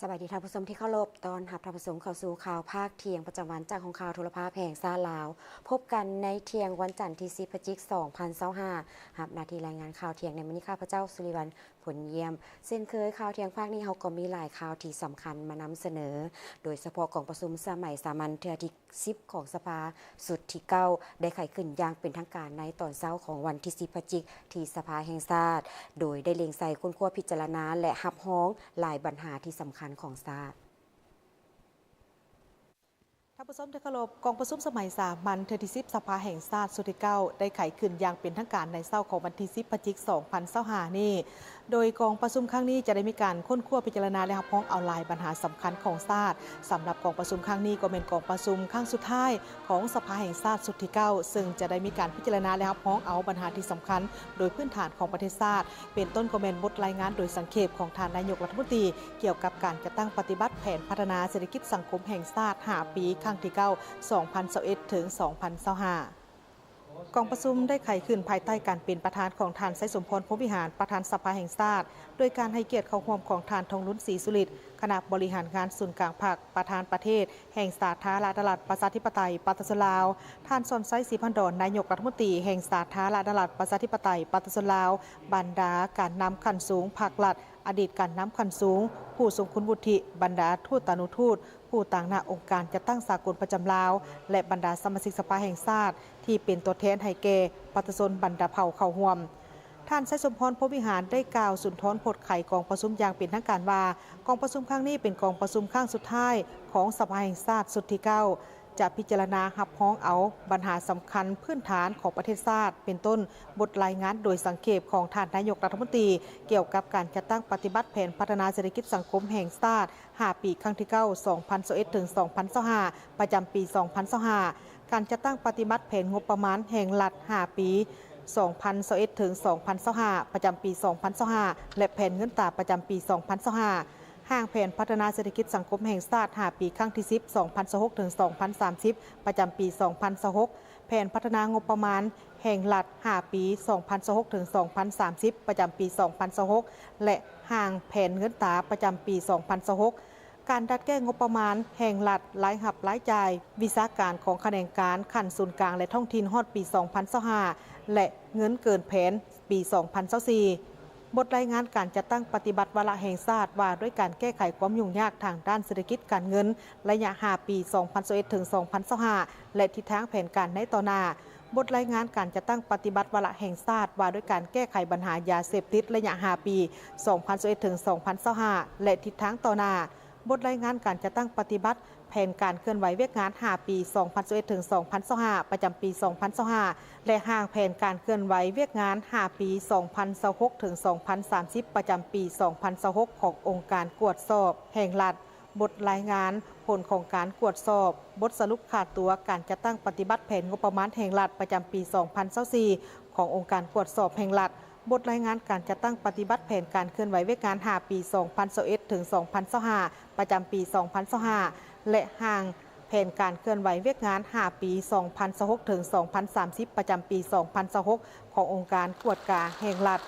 ສະບາຍດີທ່ານຜູ້ຊົມທີ່ເຄົາລົບ, ຕ້ອນຮັບທ່ານຜູ້ຊົມເຂົ້າສູ່ຂ່າວພາກທ່ຽງປະຈຳວັນຈາກຫ້ອງຂ່າວໂທລະພາບແຫ່ງຊາດລາວ. ພົບກັນໃນທ່ຽງວັນຈັນທີສິບ ພະຈິກ ສອງພັນຊາວຫ້າ. ຮັບໜ້າທີ່ລາຍງານຂ່າວທ່ຽງໃນມື້ນີ້ ຂ້າພະເຈົ້າ ສຸລິວັນ ຜົນຢ້ຽມ. ເຊັ່ນເຄີຍ, ຂ່າວທ່ຽງພາກນີ້ເຮົາກໍມີຫຼາຍຂ່າວທີ່ສຳຄັນມານຳສະເໜີ, ໂດຍສະເພາະກອງປະຊຸມສະໄໝສາມັນເທື່ອທີ ສິບຂອງສະພາຊຸດທີເກົ້າ ໄດ້ໄຂຂຶ້ນຢ່າງເປັນທາງການໃນຕອນເຊົ້າຂອງວັນທີສິບ ພະຈິກ ທີ່ສະພາແຫ່ງຊາດ, ໂດຍໄດ້ເລັງໃສ່ຄົ້ນຄວ້າພິຈາລະນາ ແລະ ຮັບຮອງຫຼາຍບັນຫາທີ່ສຳຄັນຂອງຊາດ. ທ່ານຜູ້ຊົມທີ່ເຄົາລົບ, ກອງປະຊຸມສະໄໝສາມັນເທື່ອທີສິບ ສະພາແຫ່ງຊາດຊຸດທີເກົ້າ ໄດ້ໄຂຂຶ້ນຢ່າງເປັນທາງການໃນເຊົ້າຂອງວັນທີສິບ ພະຈິກ ສອງພັນຊາວຫ້ານີ້. ໂດຍກອງປະຊຸມຄັ້ງນີ້ຈະໄດ້ມີການຄົ້ນຄວ້າພິຈາລະນາ ແລະ ຮັບຮອງເອົາຫຼາຍບັນຫາສຳຄັນຂອງຊາດ. ສຳລັບກອງປະຊຸມຄັ້ງນີ້ກໍແມ່ນກອງປະຊຸມຄັ້ງສຸດທ້າຍຂອງສະພາແຫ່ງຊາດຊຸດທີເກົ້າ ເຊິ່ງຈະໄດ້ມີການພິຈາລະນາ ແລະ ຮັບຮອງເອົາບັນຫາທີ່ສຳຄັນໂດຍພື້ນຖານຂອງປະເທດຊາດ, ເປັນຕົ້ນກໍແມ່ນບົດລາຍງານໂດຍສັງເຂບຂອງທ່ານນາຍົກລັດຖະມົນຕີ ກ່ຽວກັບການຈັດຕັ້ງປະຕິບັດແຜນພັດທະນາເສດຖະກິດສັງຄົມແຫ່ງຊາດຫ້າປີ ຄັ້ງທີເກົ້າ ສອງພັນຊາວເອັດ ເຖິງ ສອງພັນຊາວຫ້າ. ກອງປະຊຸມໄດ້ໄຂຂຶ້ນພາຍໃຕ້ການເປັນປະທານຂອງທ່ານ ໄຊສົມພອນ ພົມວິຫານ ປະທານສະພາແຫ່ງຊາດ, ໂດຍການໃຫ້ກຽດເຂົ້າຮ່ວມຂອງທ່ານ ທອງລຸນ ສີສຸລິດ ຄະນະບໍລິຫານງານສູນກາງພັກ, ປະທານປະເທດແຫ່ງສາທາລະນະລັດ ປະຊາທິປະໄຕ ປະຊາຊົນລາວ, ທ່ານ ສອນໄຊ ສີພັນດອນ ນາຍົກລັດຖະມົນຕີແຫ່ງສາທາລະນະລັດ ປະຊາທິປະໄຕ ປະຊາຊົນລາວ, ບັນດາການນຳຂັ້ນສູງພັກລັດ, ອະດີດການນຳຂັ້ນສູງ, ຜູ້ຊົງຄຸນວຸດທິ, ບັນດາທູດຕານຸທູດ, ຜູ້ຕາງໜ້າອົງການຈັດຕັ້ງສາກົນປະຈຳລາວ ແລະ ບັນດາສະມາຊິກສະພາແຫ່ງຊາດ ທີ່ເປັນຕົວແທນໃຫ້ແກ່ປະຊາຊົນບັນດາເຜົ່າເຂົ້າຮ່ວມ. ທ່ານ ໄຊສົມພອນ ພົມວິຫານ ໄດ້ກ່າວສຸນທອນພົດໄຂກອງປະຊຸມຢ່າງເປັນທາງການວ່າ, ກອງປະຊຸມຄັ້ງນີ້ເປັນກອງປະຊຸມຄັ້ງສຸດທ້າຍຂອງສະພາແຫ່ງຊາດຊຸດທີເກົ້າ, ຈະພິຈາລະນາຮັບຮອງເອົາບັນຫາສຳຄັນພື້ນຖານຂອງປະເທດຊາດ, ເປັນຕົ້ນ ບົດລາຍງານໂດຍສັງເຂບຂອງທ່ານນາຍົກລັດຖະມົນຕີ ກ່ຽວກັບການຈັດຕັ້ງປະຕິບັດແຜນພັດທະນາເສດຖະກິດສັງຄົມແຫ່ງຊາດ ຫ້າປີ ຄັ້ງທີເກົ້າ ສອງພັນຊາວເອັດ ເຖິງ ສອງພັນຊາວຫ້າ ປະຈຳປີ ສອງພັນຊາວຫ້າ, ການຈັດຕັ້ງປະຕິບັດແຜນງົບປະມານແຫ່ງລັດ ຫ້າປີ ສອງພັນຊາວເອັດ ເຖິງ ສອງພັນຊາວຫ້າ ປະຈຳປີ ສອງພັນຊາວຫ້າ ແລະ ແຜນເງິນຕາປະຈຳປີ ສອງພັນຊາວຫ້າ, ຮ່າງແຜນພັດທະນາເສດຖະກິດສັງຄົມແຫ່ງຊາດ ຫ້າປີ ຄັ້ງທີສິບ ສອງພັນຊາວຫົກ ເຖິງ ສອງພັນສາມສິບ ປະຈຳປີ ສອງພັນຊາວຫົກ, ແຜນພັດທະນາງົບປະມານແຫ່ງລັດ ຫ້າປີ ສອງພັນຊາວຫົກ ເຖິງ ສອງພັນສາມສິບ ປະຈຳປີ ສອງພັນຊາວຫົກ ແລະ ຮ່າງແຜນເງິນຕາປະຈຳປີ ສອງພັນຊາວຫົກ, ການດັດແກ້ງົບປະມານແຫ່ງລັດ, ລາຍຮັບລາຍຈ່າຍ, ວິຊາການຂອງຂະແໜງການຂັ້ນສູນກາງ ແລະ ທ້ອງຖິ່ນຮອດປີ ສອງພັນຊາວຫ້າ ແລະ ເງິນເກີນແຜນປີ ສອງພັນຊາວສີ່. ບົດລາຍງານການຈັດຕັ້ງປະຕິບັດວາລະແຫ່ງຊາດວ່າດ້ວຍການແກ້ໄຂຄວາມຫຍຸ້ງຍາກທາງດ້ານເສດຖະກິດການເງິນ ໄລຍະ ຫ້າປີ ສອງພັນຊາວເອັດ ເຖິງ ສອງພັນຊາວຫ້າ ແລະ ທິດທາງແຜນການໃນຕໍ່ໜ້າ, ບົດລາຍງານການຈັດຕັ້ງປະຕິບັດວາລະແຫ່ງຊາດວ່າດ້ວຍການແກ້ໄຂບັນຫາຢາເສບຕິດ ໄລຍະ ຫ້າປີ ສອງພັນຊາວເອັດ ເຖິງ ສອງພັນຊາວຫ້າ ແລະ ທິດທາງຕໍ່ໜ້າ, ບົດລາຍງານການຈັດຕັ້ງປະຕິບັດ ແຜນການເຄື່ອນໄຫວວຽກງານ ຫ້າປີ ສອງພັນຊາວເອັດ ເຖິງ ສອງພັນຊາວຫ້າ ປະຈຳປີ ສອງພັນຊາວຫ້າ ແລະ ຮ່າງແຜນການເຄື່ອນໄຫວວຽກງານ ຫ້າປີ ສອງພັນຊາວຫົກ ເຖິງ ສອງພັນສາມສິບ ປະຈຳປີ ສອງພັນຊາວຫົກ ຂອງອົງການກວດສອບແຫ່ງລັດ, ບົດລາຍງານຜົນຂອງການກວດສອບ, ບົດສະຫຼຸບຄ່າຕົວການຈັດຕັ້ງປະຕິບັດແຜນງົບປະມານແຫ່ງລັດປະຈຳປີ ສອງພັນຊາວສີ່ ຂອງອົງການກວດສອບແຫ່ງລັດ, ບົດລາຍງານການຈັດຕັ້ງປະຕິບັດແຜນການເຄື່ອນໄຫວວຽກງານ ຫ້າປີ ສອງພັນຊາວເອັດ ເຖິງ ສອງພັນຊາວຫ້າ ປະຈຳປີ ສອງພັນຊາວຫ້າ ແລະ ຮ່າງແຜນການເຄື່ອນໄຫວວຽກງານ ຫ້າປີ ສອງພັນຊາວຫົກ ເຖິງ ສອງພັນສາມສິບ ປະຈຳປີ ສອງພັນຊາວຫົກ ຂອງອົງການກວດກາແຫ່ງລັດ,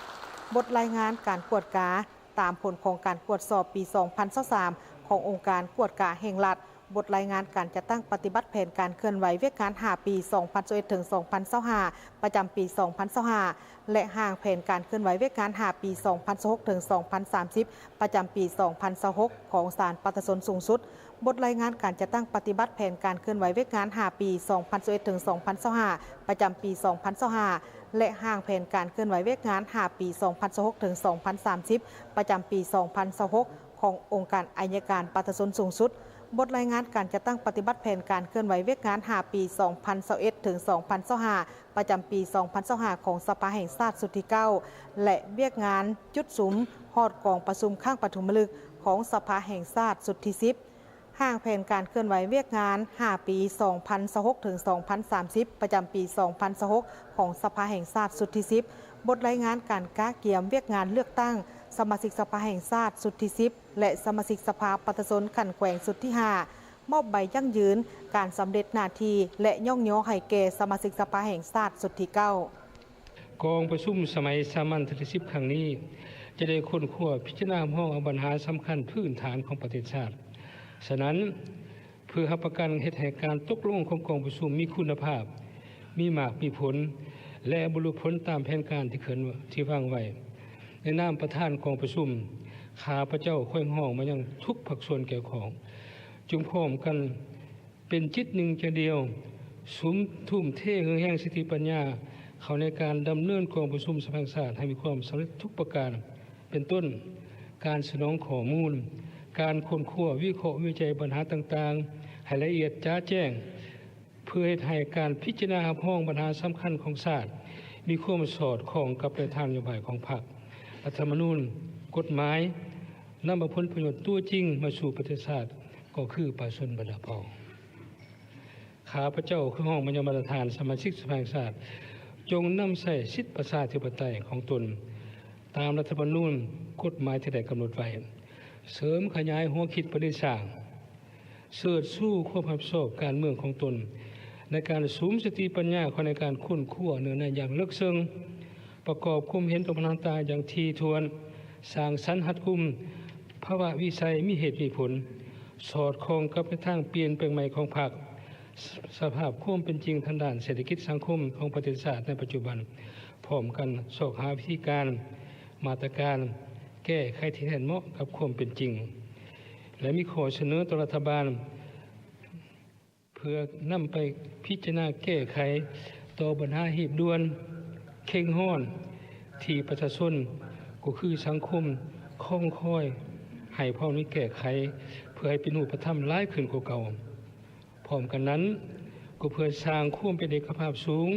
ບົດລາຍງານການກວດກາຕາມຜົນຂອງການກວດສອບປີ ສອງພັນຊາວສາມ ຂອງອົງການກວດກາແຫ່ງລັດ, ບົດລາຍງານການຈັດຕັ້ງປະຕິບັດແຜນການເຄື່ອນໄຫວວຽກງານ ຫ້າປີ ສອງພັນຊາວເອັດ ເຖິງ ສອງພັນຊາວຫ້າ ປະຈຳປີ ສອງພັນຊາວຫ້າ ແລະ ຮ່າງແຜນການເຄື່ອນໄຫວວຽກງານ ຫ້າປີ ສອງພັນຊາວຫົກ ເຖິງ ສອງພັນສາມສິບ ປະຈຳປີ ສອງພັນຊາວຫົກ ຂອງສານປະຊາຊົນສູງສຸດ, ບົດລາຍງານການຈັດຕັ້ງປະຕິບັດແຜນການເຄື່ອນໄຫວວຽກງານ ຫ້າປີ ສອງພັນຊາວເອັດ ເຖິງ ສອງພັນຊາວຫ້າ ປະຈຳປີ ສອງພັນຊາວຫ້າ ແລະ ຮ່າງແຜນການເຄື່ອນໄຫວວຽກງານ ຫ້າປີ ສອງພັນຊາວຫົກ ເຖິງ ສອງພັນສາມສິບ ປະຈຳປີ ສອງພັນຊາວຫົກ ຂອງອົງການໄອຍະການປະຊາຊົນສູງສຸດ, ບົດລາຍງານການຈັດຕັ້ງປະຕິບັດແຜນການເຄື່ອນໄຫວວຽກງານ ຫ້າປີ ສອງພັນຊາວເອັດ ເຖິງ ສອງພັນຊາວຫ້າ ປະຈຳປີ ສອງພັນຊາວຫ້າ ຂອງສະພາແຫ່ງຊາດຊຸດທີເກົ້າ ແລະ ວຽກງານຈຸດສຸມຮອດກອງປະຊຸມຄັ້ງປະຖົມມະລຶກຂອງສະພາແຫ່ງຊາດຊຸດທີສິບ, ຮ່າງແຜນການເຄື່ອນໄຫວວຽກງານ ຫ້າປີ ສອງພັນຊາວຫົກ ເຖິງ ສອງພັນສາມສິບ ປະຈຳປີ ສອງພັນຊາວຫົກ ຂອງສະພາແຫ່ງຊາດຊຸດທີສິບ, ບົດລາຍງານການກະກຽມວຽກງານເລືອກຕັ້ງສະມາຊິກສະພາແຫ່ງຊາດຊຸດທີສິບ ແລະ ສະມາຊິກສະພາປະຊາຊົນຂັ້ນແຂວງຊຸດທີຫ້າ, ມອບໃບຢັ້ງຢືນການສຳເລັດໜ້າທີ່ ແລະ ຍ້ອງຍໍໃຫ້ແກ່ສະມາຊິກສະພາແຫ່ງຊາດຊຸດທີເກົ້າ. ກອງປະຊຸມສະໄໝສາມັນເທື່ອທີສິບຄັ້ງນີ້ ຈະໄດ້ຄົ້ນຄວ້າພິຈາລະນາຮັບຮອງເອົາບັນຫາສຳຄັນພື້ນຖານຂອງປະເທດຊາດ. ສະນັ້ນ, ເພື່ອຮັບປະກັນເຮັດໃຫ້ການຕົກລົງຂອງກອງປະຊຸມມີຄຸນນະພາບ, ມີໝາກມີຜົນ ແລະ ບັນລຸຜົນຕາມແຜນການທີ່ເຄີຍ ທີ່ວາງໄວ້, ໃນນາມປະທານກອງປະຊຸມ, ຂ້າພະເຈົ້າຂໍຮຽກຮ້ອງມາຍັງທຸກພາກສ່ວນກ່ຽວຂ້ອງ, ຈົ່ງພ້ອມກັນ ເປັນຈິດໜຶ່ງໃຈດຽວ, ສຸມ ທຸ່ມເທເຫື່ອແຮງສະຕິປັນຍາເຂົ້າໃນການດຳເນີນກອງປະຊຸມສະພາແຫ່ງຊາດໃຫ້ມີຄວາມສຳເລັດທຸກປະການ, ເປັນຕົ້ນ ການສະໜອງຂໍ້ມູນ, ການຄົ້ນຄວ້າ, ວິເຄາະ, ວິໄຈບັນຫາຕ່າງໆໃຫ້ລະອຽດຈະແຈ້ງ, ເພື່ອເຮັດໃຫ້ການພິຈາລະນາຮັບຮອງບັນຫາສຳຄັນຂອງຊາດ ມີຄວາມສອດຄ່ອງກັບແນວທາງນະໂຍບາຍຂອງພັກ, ລັດຖະທຳມະນູນ, ກົດໝາຍ, ນຳເອົາຜົນປະໂຫຍດຕົວຈິງມາສູ່ປະເທດຊາດ ກໍຄືປະຊາຊົນບັນດາເຜົ່າ. ຂ້າພະເຈົ້າຂໍຮຽກຮ້ອງມາຍັງບັນດາທ່ານສະມາຊິກສະພາແຫ່ງຊາດ, ຈົ່ງນຳໃຊ້ສິດປະຊາທິປະໄຕຂອງຕົນຕາມລັດຖະທຳມະນູນ, ກົດໝາຍທີ່ໄດ້ກຳນົດໄວ້, ເສີມຂະຫຍາຍຫົວຄິດປະດິດສ້າງ, ເຊີດຊູຄວາມຮັບຜິດຊອບການເມືອງຂອງຕົນ ໃນການສຸມສະຕິປັນຍາເຂົ້າໃນການຄົ້ນຄວ້າເນື້ອໃນຢ່າງເລິກເຊິ່ງ, ປະກອບຄວາມເຫັນຕໍ່ບັນຫາຕ່າງໆຢ່າງຖີ່ຖ້ວນ, ສ້າງສັນຮັດກຸມ, ພາວະວິໄສມີເຫດມີຜົນ, ສອດຄ່ອງກັບແນວທາງປ່ຽນແປງໃໝ່ຂອງພັກ, ສະ ສະພາບຄວາມເປັນຈິງທາງດ້ານເສດຖະກິດສັງຄົມຂອງປະເທດຊາດໃນປັດຈຸບັນ, ພ້ອມກັນຊອກຫາວິທີການ, ມາດຕະການແກ້ໄຂທີ່ແມ່ນເໝາະກັບຄວາມເປັນຈິງ ແລະ ມີຂໍ້ສະເໜີຕໍ່ລັດຖະບານ ເພື່ອນຳໄປພິຈາລະນາແກ້ໄຂຕໍ່ບັນຫາຮີບດ່ວນ, ເຄັ່ງຮ້ອນ ທີ່ປະຊາຊົນ ກໍຄືສັງຄົມ ຄອງຄອຍໃຫ້ພ້ອມມີແກ້ໄຂ ເພື່ອໃຫ້ເປັນຮູບປະທຳຫຼາຍຂຶ້ນກວ່າເກົ່າ. ພ້ອມກັນນັ້ນ, ກໍເພື່ອສ້າງຄວາມເປັນເອກະພາບສູງ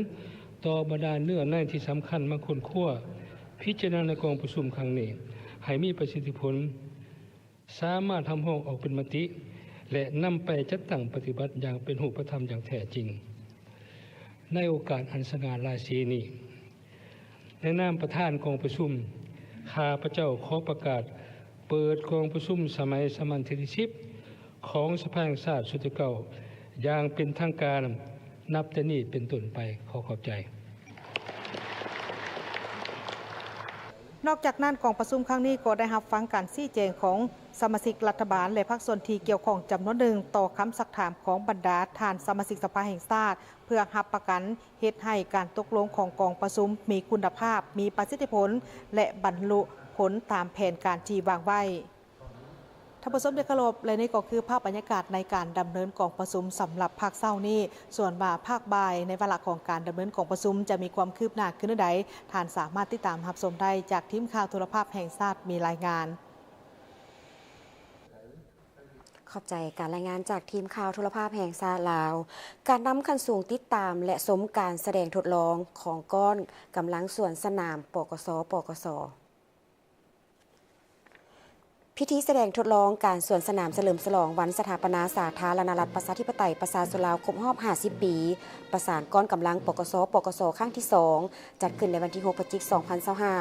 ຕໍ່ບັນດາເນື້ອໃນທີ່ສຳຄັນມາຄົ້ນຄວ້າ, ພິຈາລະນາໃນກອງປະຊຸມຄັ້ງນີ້ ໃຫ້ມີປະສິດທິຜົນ, ສາມາດຮັບຮອງອອກເປັນມະຕິ ແລະ ນຳໄປຈັດຕັ້ງປະຕິບັດຢ່າງເປັນຮູບປະທຳຢ່າງແທ້ຈິງ. ໃນໂອກາດອັນສະຫງ່າລາສີນີ້, ໃນນາມປະທານກອງປະຊຸມ, ຂ້າພະເຈົ້າຂໍປະກາດເປີດກອງປະຊຸມສະໄໝສາມັນເທື່ອທີສິບ ຂອງສະພາແຫ່ງຊາດຊຸດທີເກົ້າ ຢ່າງເປັນທາງການ ນັບແຕ່ນີ້ເປັນຕົ້ນໄປ. ຂໍຂອບໃຈ. ນອກຈາກນັ້ນ, ກອງປະຊຸມຄັ້ງນີ້ກໍໄດ້ຮັບຟັງການຊີ້ແຈງຂອງສະມາຊິກລັດຖະບານ ແລະ ພາກສ່ວນທີ່ກ່ຽວຂ້ອງຈຳນວນໜຶ່ງຕໍ່ຄຳຊັກຖາມຂອງບັນດາທ່ານສະມາຊິກສະພາແຫ່ງຊາດ ເພື່ອຮັບປະກັນເຮັດໃຫ້ການຕົກລົງຂອງກອງປະຊຸມມີຄຸນນະພາບ, ມີປະສິດທິຜົນ ແລະ ບັນລຸຜົນຕາມແຜນການທີ່ວາງໄວ້. ທ່ານຜູ້ຊົມທີ່ເຄົາລົບ, ແລະ ນີ້ກໍຄືພາບບັນຍາກາດໃນການດຳເນີນກອງປະຊຸມສຳລັບພາກເຊົ້ານີ້. ສ່ວນວ່າພາກບ່າຍໃນວາລະຂອງການດຳເນີນກອງປະຊຸມຈະມີຄວາມຄືບໜ້າຄືນແນວໃດ, ທ່ານສາມາດຕິດຕາມຮັບຊົມໄດ້ຈາກທີມຂ່າວໂທລະພາບແຫ່ງຊາດມີລາຍງານ. ຂອບໃຈການລາຍງານຈາກທີມຂ່າວໂທລະພາບແຫ່ງຊາດລາວ. ການນຳຂັ້ນສູງຕິດຕາມ ແລະ ຊົມການສະແດງທົດລອງຂອງກ້ອນກຳລັງສວນສະໜາມ ປກສ ປກສ. ພິທີສະແດງທົດລອງການສວນສະໜາມສະເຫຼີມສະຫຼອງວັນສະຖາປະນາສາທາລະນະລັດ ປະຊາທິປະໄຕ ປະຊາຊົນລາວ ຄົບຮອບຫ້າສິບປີ ປະສານກ້ອນກຳລັງ ປກສ ປກສ ຄັ້ງທີສອງ ຈັດຂຶ້ນໃນວັນທີຫົກ ພະຈິກ ສອງພັນຊາວຫ້າ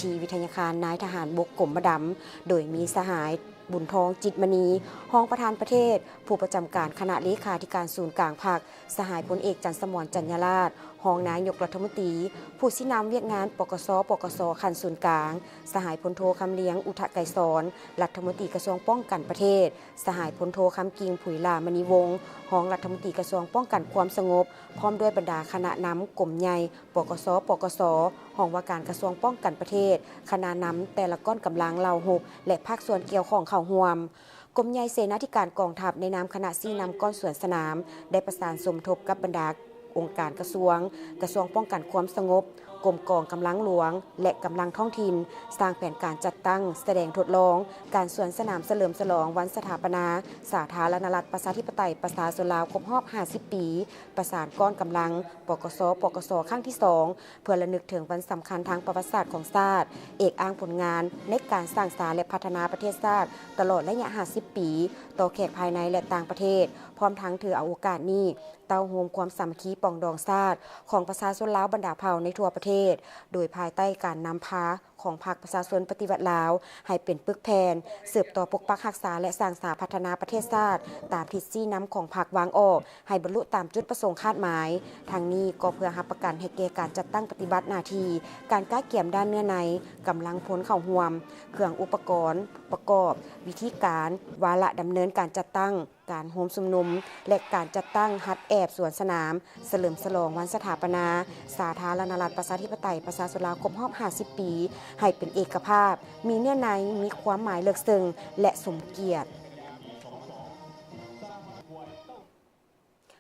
ທີ່ວິທະຍາຄານນາຍທະຫານບົກກົມມະດຳ ໂດຍມີສະຫາຍ ບຸນທອງ ຈິດມະນີ ຮອງປະທານປະເທດ, ຜູ້ປະຈຳການຄະນະເລຂາທິການສູນກາງພັກ, ສະຫາຍພົນເອກ ຈັນສະໝອນ ຈັນຍາລາດ ຮອງນາຍົກລັດຖະມົນຕີ, ຜູ້ຊີ້ນຳວຽກງານ ປກສ ປກສ ຂັ້ນສູນກາງ, ສະຫາຍພົນໂທ ຄຳລຽງ ອຸທະໄກສອນ ລັດຖະມົນຕີກະຊວງປ້ອງກັນປະເທດ, ສະຫາຍພົນໂທ ຄຳກິ່ງ ຜຸຍຫຼ້າມະນີວົງ ຮອງລັດຖະມົນຕີກະຊວງປ້ອງກັນຄວາມສະຫງົບ ພ້ອມດ້ວຍບັນດາຄະນະນຳກົມໃຫຍ່ ປກສ ປກສ, ຫ້ອງວ່າການກະຊວງປ້ອງກັນປະເທດ, ຄະນະນຳແຕ່ລະກ້ອນກຳລັງເຫຼົ່າຮົບ ແລະ ພາກສ່ວນກ່ຽວຂ້ອງເຂົ້າຮ່ວມ. ກົມໃຫຍ່ເສນາທິການກອງທັບ ໃນນາມຄະນະຊີ້ນຳກ້ອນສວນສະໜາມ ໄດ້ປະສານສົມທົບກັບບັນດາອົງການກະຊວງ, ກະຊວງປ້ອງກັນຄວາມສະຫງົບ, ກົມກອງກຳລັງຫຼວງ ແລະ ກຳລັງທ້ອງຖິ່ນ ສ້າງແຜນການຈັດຕັ້ງສະແດງທົດລອງການສວນສະໜາມສະເຫຼີມສະຫຼອງວັນສະຖາປະນາສາທາລະນະລັດ ປະຊາທິປະໄຕ ປະຊາຊົນລາວ ຄົບຮອບຫ້າສິບປີ ປະສານກ້ອນກຳລັງ ປກສ ປກສ ຄັ້ງທີສອງ ເພື່ອລະນຶກເຖິງວັນສຳຄັນທາງປະຫວັດສາດຂອງຊາດ, ເອກອ້າງຜົນງານໃນການສ້າງສາ ແລະ ພັດທະນາປະເທດຊາດຕະຫຼອດໄລຍະຫ້າສິບປີ ຕໍ່ແຂກພາຍໃນ ແລະ ຕ່າງປະເທດ, ພ້ອມທັງຖືເອົາໂອກາດນີ້ ເຕົ້າໂຮມຄວາມສາມັກຄີປອງດອງຊາດຂອງປະຊາຊົນລາວບັນດາເຜົ່າໃນທົ່ວປະເທ ດ ໂດຍພາຍໃຕ້ການນຳພາຂອງພັກປະຊາຊົນປະຕິວັດລາວ ໃຫ້ເປັນປຶກແຜ່ນ ສືບຕໍ່ປົກປັກຮັກສາ ແລະ ສ້າງສາພັດທະນາປະເທດຊາດ ຕາມທິດຊີ້ນຳຂອງພັກວາງອອກ ໃຫ້ບັນລຸຕາມຈຸດປະສົງຄາດໝາຍ. ທັງນີ້ກໍເພື່ອຮັບປະກັນໃຫ້ແກ່ການຈັດຕັ້ງປະຕິບັດໜ້າທີ່, ການກະກຽມດ້ານເນື້ອໃນ, ກຳລັງພົນເຂົ້າຮ່ວມ, ເຄື່ອງອຸປະກອນປະກອບ, ວິທີການ, ວາລະດຳເນີນການຈັດຕັ້ງ, ການໂຮມຊຸມນຸມ ແລະ ການຈັດຕັ້ງຫັດແອບສວນສະໜາມ ສະເຫຼີມສະຫຼອງວັນສະຖາປະນາ ສາທາລະນະລັດ ປະຊາທິປະໄຕ ປະຊາຊົນລາວ ຄົບຮອບ ຫ້າສິບ ປີ ໃຫ້ເປັນເອກະພາບ, ມີເນື້ອໃນ, ມີຄວາມໝາຍເລິກເຊິ່ງ ແລະ ສົມກຽດ.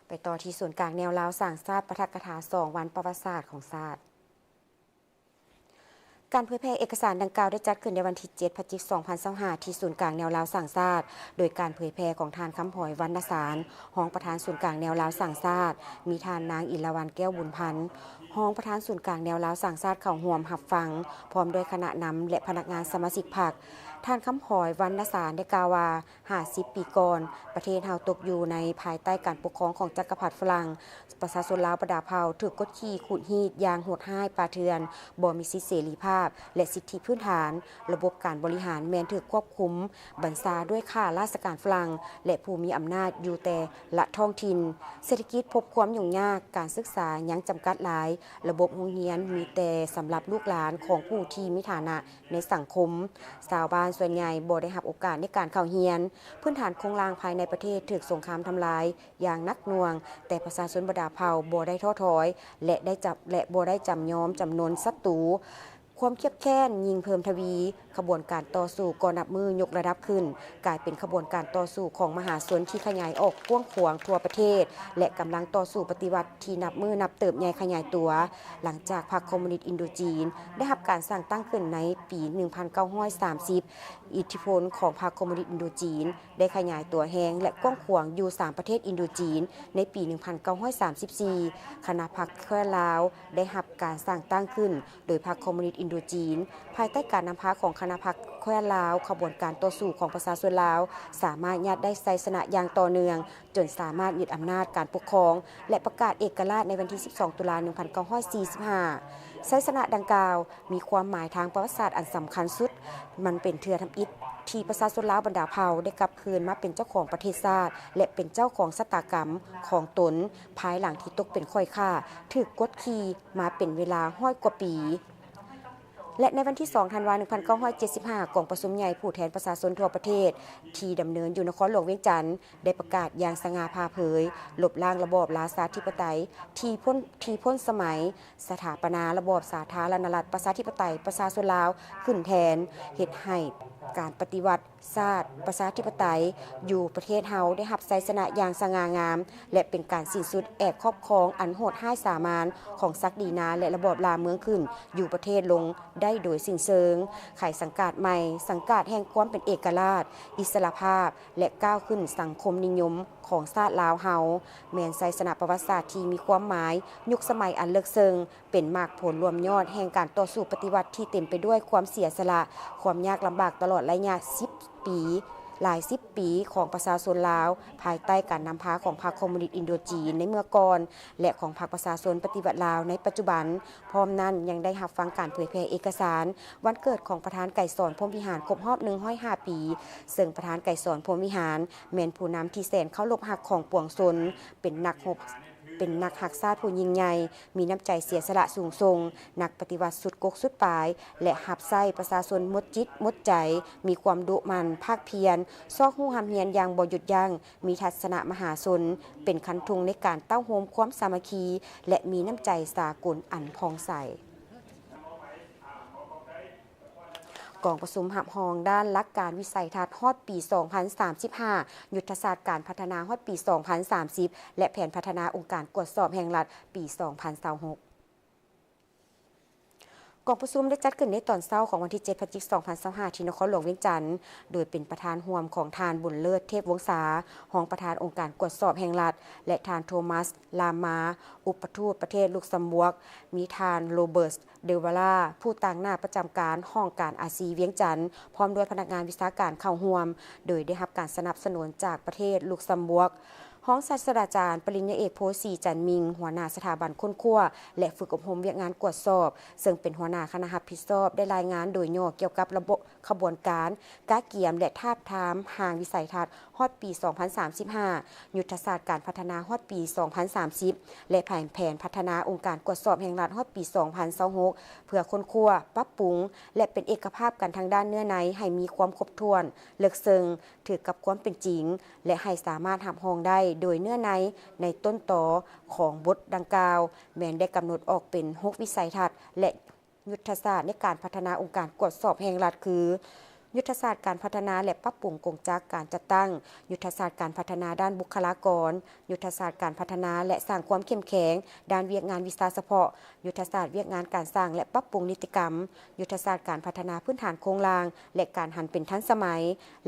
ໄປຕໍ່ທີ່ສູນກາງແນວລາວສ້າງຊາດ ປາຖະກະຖາສອງວັນປະຫວັດສາດຂອງຊາດ. ການເຜີຍແຜ່ເອກະສານດັ່ງກ່າວໄດ້ຈັດຂຶ້ນໃນວັນທີເຈັດ ພະຈິກ ສອງພັນຊາວຫ້າ ທີ່ສູນກາງແນວລາວສ້າງຊາດ ໂດຍການເຜີຍແຜ່ຂອງທ່ານ ຄຳຫອຍ ວັນນະສານ ຮອງປະທານສູນກາງແນວລາວສ້າງຊາດ, ມີທ່ານນາງ ອິລະວັນ ແກ້ວບຸນພັນ ຮອງປະທານສູນກາງແນວລາວສ້າງຊາດເຂົ້າຮ່ວມຮັບຟັງ ພ້ອມດ້ວຍຄະນະນຳ ແລະ ພະນັກງານສະມາຊິກພັກ. ທ່ານ ຄຳຫອຍ ວັນນະສານ ໄດ້ກ່າວວ່າ ຫ້າສິບປີກ່ອນ, ປະເທດເຮົາຕົກຢູ່ໃນພາຍໃຕ້ການປົກຄອງຂອງຈັກກະພັດຝຣັ່ງ. ປະຊາຊົນລາວບັນດາເຜົ່າຖືກກົດຂີ່ຂູດຮີດຢ່າງໂຫດຮ້າຍປ່າເຖື່ອນ, ບໍ່ມີສິດເສລີພາບ ແລະ ສິດທິພື້ນຖານ. ລະບົບການບໍລິຫານແມ່ນຖືກຄວບຄຸມບັນຊາດ້ວຍຂ້າລາຊະການຝຣັ່ງ ແລະ ຜູ້ມີອຳນາດຢູ່ແຕ່ລະທ້ອງຖິ່ນ. ເສດຖະກິດພົບຄວາມຫຍຸ້ງຍາກ, ການສຶກສາຍັງຈຳກັດຫຼາຍ, ລະບົບໂຮງຮຽນມີແຕ່ສຳລັບລູກຫຼານຂອງຜູ້ທີ່ມີຖານະ ໃນສັງຄົມ. ຊາວບ້ານສ່ວນໃຫຍ່ບໍ່ໄດ້ຮັບໂອກາດໃນການເຂົ້າຮຽນ. ພື້ນຖານໂຄງລ່າງພາຍໃນປະເທດຖືກສົງຄາມທຳລາຍຢ່າງໜັກໜ່ວງ, ແຕ່ປະຊາຊົນບັນດາເຜົ່າບໍ່ໄດ້ທໍ້ຖອຍ ແລະ ໄດ້ຈຳ ແລະ ບໍ່ໄດ້ຈຳຍອມຈຳນົນສັດຕູ. ຄວາມຄຽບແຄ້ນຍິ່ງເພີ່ມທະວີ, ຂະບວນການຕໍ່ສູ້ກໍນັບມື້ຍົກລະດັບຂຶ້ນ, ກາຍເປັນຂະບວນການຕໍ່ສູ້ຂອງມະຫາຊົນທີ່ຂະຫຍາຍອອກກວ້າງຂວາງທົ່ວປະເທດ ແລະ ກຳລັງຕໍ່ສູ້ປະຕິວັດທີ່ນັບມື້ນັບເຕີບໃຫຍ່ຂະຫຍາຍຕົວ. ຫຼັງຈາກພັກຄອມມູນິດອິນໂດຈີນ ໄດ້ຮັບການສ້າງຕັ້ງຂຶ້ນໃນປີໜຶ່ງພັນເກົ້າຮ້ອຍສາມສິບ, ອິດທິພົນຂອງພັກຄອມມູນິດອິນໂດຈີນໄດ້ຂະຫຍາຍຕົວແຮງ ແລະ ກວ້າງຂວາງຢູ່ສາມປະເທດອິນໂດຈີນໃນປີໜຶ່ງພັນເກົ້າຮ້ອຍສາມສິບສີ່. ຄະນະພັກແຄວ້ນລາວໄດ້ຮັບການສ້າງຕັ້ງຂຶ້ນໂດຍພັກຄອມມູນິດອິນໂດຈີນ ພາຍໃຕ້ການນຳພາຂອງຄະນະພັກແຄວ້ນລາວ, ຂະບວນການຕໍ່ສູ້ຂອງປະຊາຊົນລາວສາມາດຍາດໄດ້ໄຊຊະນະຢ່າງຕໍ່ເນື່ອງ ຈົນສາມາດຍຶດອຳນາດການປົກຄອງ ແລະ ປະກາດເອກະລາດໃນວັນທີສິບສອງ ຕຸລາ ໜຶ່ງພັນເກົ້າຮ້ອຍສີ່ສິບຫ້າ. ໄຊຊະນະດັ່ງກ່າວມີຄວາມໝາຍທາງປະຫວັດສາດອັນສຳຄັນສຸດ. ມັນເປັນເທື່ອທຳອິດທີ່ປະຊາຊົນລາວບັນດາເຜົ່າໄດ້ກັບຄືນມາເປັນເຈົ້າຂອງປະເທດຊາດ ແລະ ເປັນເຈົ້າຂອງຊະຕາກຳຂອງຕົນ ພາຍຫຼັງທີ່ຕົກເປັນຂ້ອຍຂ້າ, ຖືກກົດຂີ່ມາເປັນເວລາຮ້ອຍກວ່າປີ. ແລະ ໃນວັນທີສອງ ທັນວາ ໜຶ່ງພັນເກົ້າຮ້ອຍເຈັດສິບຫ້າ ກອງປະຊຸມໃຫຍ່ຜູ້ແທນປະຊາຊົນທົ່ວປະເທດ ທີ່ດຳເນີນຢູ່ນະຄອນຫຼວງວຽງຈັນ ໄດ້ປະກາດຢ່າງສະຫງ່າຜ່າເຜີຍ ລົບລ້າງລະບອບລາຊາທິປະໄຕທີ່ພົ້ນ ທີ່ພົ້ນສະໄໝ, ສະຖາປະນາລະບອບສາທາລະນະລັດ ປະຊາທິປະໄຕ ປະຊາຊົນລາວຂຶ້ນແທນ, ເຮັດໃຫ້ການປະຕິວັດຊາດປະຊາທິປະໄຕຢູ່ປະເທດເຮົາໄດ້ຮັບໄຊຊະນະຢ່າງສະຫງ່າງາມ ແລະ ເປັນການສິ້ນສຸດແອກຄອບຄອງອັນໂຫດຮ້າຍສາມານຂອງສັກດີນາ ແລະ ລະບອບລ່າເມືອງຂຶ້ນຢູ່ປະເທດລົງໄດ້ໂດຍສິ້ນເຊີງ, ໄຂສັງກາດໃໝ່, ສັງກາດແຫ່ງຄວາມເປັນເອກະລາດ, ອິດສະຫຼະພາບ ແລະ ກ້າວຂຶ້ນສັງຄົມນິຍົມຂອງຊາດລາວເຮົາ, ແມ່ນໄຊຊະນະປະຫວັດສາດທີ່ມີຄວາມໝາຍ, ຍຸກສະໄໝອັນເລິກເຊິ່ງ, ເປັນໝາກຜົນລວມຍອດແຫ່ງການຕໍ່ສູ້ປະຕິວັດທີ່ເຕັມໄປດ້ວຍຄວາມເສຍສະຫຼະ, ຄວາມຍາກລຳບາກຕະຫຼອດໄລຍະສິບປີ, ຫຼາຍສິບປີຂອງປະຊາຊົນລາວ, ພາຍໃຕ້ການນຳພາຂອງພັກຄອມມູນິດອິນໂດຈີນໃນເມື່ອກ່ອນ ແລະ ຂອງພັກປະຊາຊົນປະຕິວັດລາວໃນປັດຈຸບັນ. ພ້ອມນັ້ນຍັງໄດ້ຮັບຟັງການເຜີຍແຜ່ເອກະສານວັນເກີດຂອງປະທານໄກສອນ ພົມວິຫານ ຄົບຮອບໜຶ່ງຮ້ອຍຫ້າປີ, ເຊິ່ງປະທານໄກສອນ ພົມວິຫານ ແມ່ນຜູ້ນຳທີ່ແສນເຄົາລົບຮັກຂອງປວງຊົນ, ເປັນນັກຮົບ ເປັນນັກຮັກຊາດຜູ້ຍິ່ງໃຫຍ່, ມີນ້ຳໃຈເສຍສະຫຼະສູງສົ່ງ, ນັກປະຕິວັດສຸດກົກສຸດປາຍ ແລະ ຮັບໃຊ້ປະຊາຊົນໝົດຈິດໝົດໃຈ, ມີຄວາມດຸໝັ່ນພາກພຽນ, ຊອກຮູ້ຮ່ຳຮຽນຢ່າງບໍ່ຢຸດຢັ້ງ, ມີທັດສະນະມະຫາຊົນ, ເປັນຄັນທຸງໃນການເຕົ້າໂຮມຄວາມສາມັກຄີ ແລະ ມີນ້ຳໃຈສາກົນອັນຜ່ອງໃສ. ກອງປະຊຸມຮັບຮອງດ້ານຫຼັກການວິໄສທັດຮອດປີສອງພັນສາມສິບຫ້າ, ຍຸດທະສາດການພັດທະນາຮອດປີສອງພັນສາມສິບ ແລະ ແຜນພັດທະນາອົງການກວດສອບແຫ່ງລັດປີສອງພັນຊາວຫົກ. ກອງປະຊຸມໄດ້ຈັດຂຶ້ນໃນຕອນເຊົ້າຂອງວັນທີເຈັດ ພະຈິກ ສອງພັນຊາວຫ້າ ທີ່ນະຄອນຫຼວງວຽງຈັນ, ໂດຍເປັນປະທານຮ່ວມຂອງທ່ານ ບຸນເລີດ ເທບວົງສາ, ຮອງປະທານອົງການກວດສອບແຫ່ງລັດ ແລະ ທ່ານ ໂທມັສ ລາມາ, ອຸປະທູດປະເທດລຸກຊຳບວກ, ມີທ່ານ ໂຣເບີດ ເດວາລາ ຜູ້ຕາງໜ້າປະຈຳການຫ້ອງການອາຊີວຽງຈັນ, ພ້ອມດ້ວຍພະນັກງານວິຊາການເຂົ້າຮ່ວມ, ໂດຍໄດ້ຮັບການສະໜັບສະໜູນຈາກປະເທດລຸກຊຳບວກ. ຮອງສາດສະດາຈານ ປະລິນຍາເອກ ໂພສີ ຈັນມິງ, ຫົວໜ້າສະຖາບັນຄົ້ນຄວ້າ ແລະ ຝຶກອົບຮົມວຽກງານກວດສອບ, ເຊິ່ງເປັນຫົວໜ້າຄະນະຮັບຜິດຊອບ, ໄດ້ລາຍງານໂດຍຫຍໍ້ກ່ຽວກັບລະບົບຂະບວນການກະກຽມ ແລະ ທາບທາມຮ່າງວິໄສທັດຮອດປີສອງພັນສາມສິບຫ້າ, ຍຸດທະສາດການພັດທະນາຮອດປີສອງພັນສາມສິບ ແລະ ແຜນ ແຜນພັດທະນາອົງການກວດສອບແຫ່ງລັດຮອດປີສອງພັນຊາວຫົກ ເພື່ອຄົ້ນຄວ້າ, ປັບປຸງ ແລະ ເປັນເອກະພາບກັນທາງດ້ານເນື້ອໃນໃຫ້ມີຄວາມຄົບຖ້ວນ, ເລິກເຊິ່ງ, ຖືກກັບຄວາມເປັນຈິງ ແລະ ໃຫ້ສາມາດຮັບຮອງໄດ້ໂດຍເນື້ອໃນໃນຕົ້ນຕໍຂອງບົດດັ່ງກ່າວ ແມ່ນໄດ້ກຳນົດອອກເປັນຫົກວິໄສທັດ ແລະ ຍຸດທະສາດໃນການພັດທະນາອົງການກວດສອບແຫ່ງລັດ ຄື ຍຸດທະສາດການພັດທະນາ ແລະ ປັບປຸງກົງຈັກການຈັດຕັ້ງ, ຍຸດທະສາດການພັດທະນາດ້ານບຸກຄະລາກອນ, ຍຸດທະສາດການພັດທະນາ ແລະ ສ້າງຄວາມເຂັ້ມແຂງດ້ານວຽກງານວິຊາສະເພາະ, ຍຸດທະສາດວຽກງານການສ້າງ ແລະ ປັບປຸງນິຕິກຳ, ຍຸດທະສາດການພັດທະນາພື້ນຖານໂຄງລ່າງ ແລະ ການຫັນເປັນທັນສະໄໝ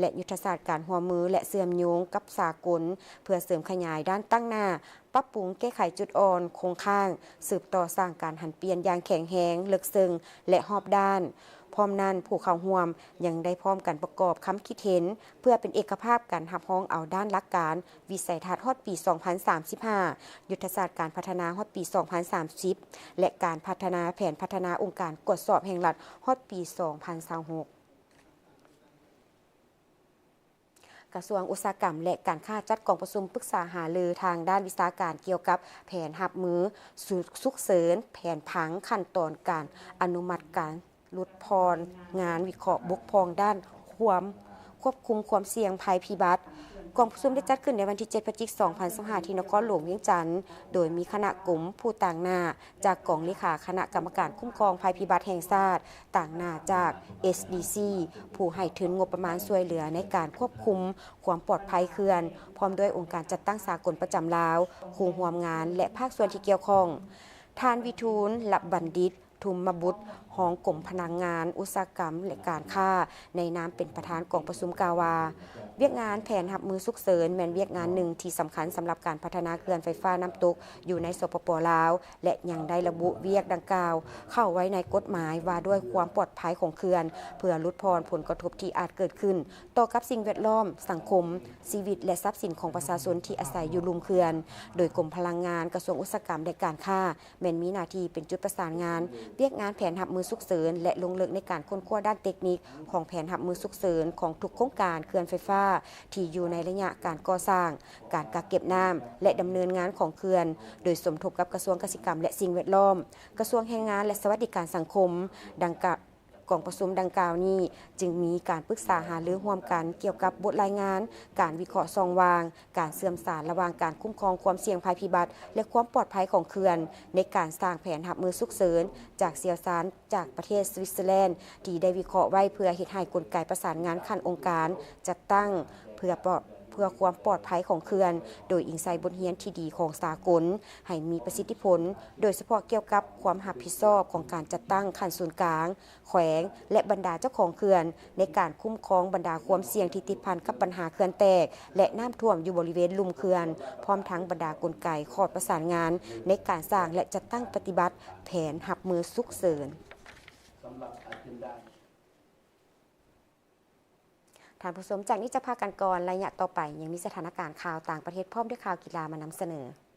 ແລະ ຍຸດທະສາດການຮ່ວມມື ແລະ ເຊື່ອມໂຍງກັບສາກົນ ເພື່ອເສີມຂະຫຍາຍດ້ານຕັ້ງໜ້າ, ປັບປຸງແກ້ໄຂຈຸດອ່ອນຄົງຄ້າງ, ສືບຕໍ່ສ້າງການຫັນປ່ຽນຢ່າງແຂງແຮງ, ເລິກເຊິ່ງ ແລະ ຮອບດ້ານ. ພ້ອມນັ້ນ, ຜູ້ເຂົ້າຮ່ວມຍັງໄດ້ພ້ອມກັນປະກອບຄຳຄິດເຫັນ ເພື່ອເປັນເອກະພາບກັນຮັບຮອງເອົາດ້ານຫຼັກການວິໄສທັດຮອດປີສອງພັນສາມສິບຫ້າ, ຍຸດທະສາດການພັດທະນາຮອດປີສອງພັນສາມສິບ ແລະ ການພັດທະນາແຜນພັດທະນາອົງການກວດສອບແຫ່ງລັດຮອດປີສອງພັນຊາວຫົກ. ກະຊວງອຸດສາຫະກຳ ແລະ ການຄ້າ ຈັດກອງປະຊຸມປຶກສາຫາລືທາງດ້ານວິຊາການກ່ຽວກັບແຜນຮັບມືສຸກເສີນ, ແຜນຜັງ, ຂັ້ນຕອນການອະນຸມັດການຫຼຸດຜ່ອນງານວິເຄາະບົກຜ່ອງດ້ານຄວາມຄວບຄຸມຄວາມສ່ຽງໄພພິບັດ. ກອງປະຊຸມໄດ້ຈັດຂຶ້ນໃນວັນທີເຈັດ ພະຈິກ ສອງພັນຊາວຫ້າ ທີ່ນະຄອນຫຼວງວຽງຈັນ, ໂດຍມີຄະນະກົມຜູ້ຕາງໜ້າ ຈາກກອງເລຂາຄະນະກຳມະການຄຸ້ມຄອງໄພພິບັດແຫ່ງຊາດ, ຕາງໜ້າຈາກ ເອສດີຊີ ຜູ້ໃຫ້ທຶນງົບປະມານຊ່ວຍເຫຼືອໃນການຄວບຄຸມຄວາມປອດໄພເຂື່ອນ, ພ້ອມດ້ວຍອົງການຈັດຕັ້ງສາກົນປະຈຳລາວ, ຄູ່ຮ່ວມງານ ແລະ ພາກສ່ວນທີ່ກ່ຽວຂ້ອງ. ທ່ານ ວິທູນ ລະບັນດິດ ທຸມມະບຸດ, ຮອງກົມພະລັງງານ, ອຸດສາຫະກຳ ແລະ ການຄ້າ, ໃນນາມເປັນປະທານກອງປະຊຸມກ່າວວ່າ, ວຽກງານແຜນຮັບມືສຸກເສີນແມ່ນວຽກງານໜຶ່ງທີ່ສຳຄັນສຳລັບການພັດທະນາເຂື່ອນໄຟຟ້ານ້ຳຕົກຢູ່ໃນ ສປປ ລາວ ແລະ ຍັງໄດ້ລະບຸວຽກດັ່ງກ່າວເຂົ້າໄວ້ໃນກົດໝາຍວ່າດ້ວຍຄວາມປອດໄພຂອງເຂື່ອນ ເພື່ອຫຼຸດຜ່ອນຜົນກະທົບທີ່ອາດເກີດຂຶ້ນຕໍ່ກັບສິ່ງແວດລ້ອມ, ສັງຄົມ, ຊີວິດ ແລະ ຊັບສິນຂອງປະຊາຊົນທີ່ອາໄສຢູ່ລຸ່ມເຂື່ອນ, ໂດຍກົມພະລັງງານ, ກະຊວງອຸດສາຫະກຳ ແລະ ການຄ້າ ແມ່ນມີໜ້າທີ່ເປັນຈຸດປະສານງານວຽກງານແຜນຮັບມືສຸກເສີນ ແລະ ລົງເລິກໃນການຄົ້ນຄວ້າດ້ານເຕັກນິກຂອງແຜນຮັບມືສຸກເສີນຂອງທຸກໂຄງການເຂື່ອນໄຟຟ້າທີ່ຢູ່ໃນໄລຍະການກໍ່ສ້າງ, ການກັກເກັບນ້ຳ ແລະ ດຳເນີນງານຂອງເຂື່ອນ, ໂດຍສົມທົບກັບກະຊວງກະສິກຳ ແລະ ສິ່ງແວດລ້ອມ, ກະຊວງແຮງງານ ແລະ ສະຫວັດດີການສັງຄົມ. ດັ່ງກະ ກອງປະຊຸມດັ່ງກ່າວນີ້ຈຶ່ງມີການປຶກສາຫາລືຮ່ວມກັນກ່ຽວກັບບົດລາຍງານການວິເຄາະຊ່ອງວ່າງ, ການເຊື່ອມສານລະຫວ່າງການຄຸ້ມຄອງຄວາມສ່ຽງໄພພິບັດ ແລະ ຄວາມປອດໄພຂອງເຂື່ອນ ໃນການສ້າງແຜນຮັບມືສຸກເສີນ ຈາກຊ່ຽວຊານຈາກປະເທດສະວິດເຊີແລນ ທີ່ໄດ້ວິເຄາະໄວ້ເພື່ອເຮັດໃຫ້ກົນໄກປະສານງານຂັ້ນອົງການຈັດຕັ້ງ ເພື່ອປອດ ເພື່ອຄວາມປອດໄພຂອງເຂື່ອນ, ໂດຍອີງໃສ່ບົດຮຽນທີ່ດີຂອງສາກົນ ໃຫ້ມີປະສິດທິຜົນ, ໂດຍສະເພາະກ່ຽວກັບຄວາມຮັບຜິດຊອບຂອງການຈັດຕັ້ງຂັ້ນສູນກາງ, ແຂວງ ແລະ ບັນດາເຈົ້າຂອງເຂື່ອນ ໃນການຄຸ້ມຄອງບັນດາຄວາມສ່ຽງທີ່ຕິດພັນກັບບັນຫາເຂື່ອນແຕກ ແລະ ນ້ຳຖ້ວມຢູ່ບໍລິເວນລຸ່ມເຂື່ອນ, ພ້ອມທັງບັນດາກົນໄກຂອດປະສານງານໃນການສ້າງ ແລະ ຈັດຕັ້ງປະຕິບັດແຜນຮັບມືສຸກເສີນ. ທ່ານຜູ້ຊົມ, ຈາກນີ້ຈະພາກັນກ່ອນ, ໄລຍະຕໍ່ໄປຍັງມີສະຖານະການຂ່າວຕ່າງປະເທດ ພ້ອມດ້ວຍຂ່າວກິລາມານຳສະເໜີ.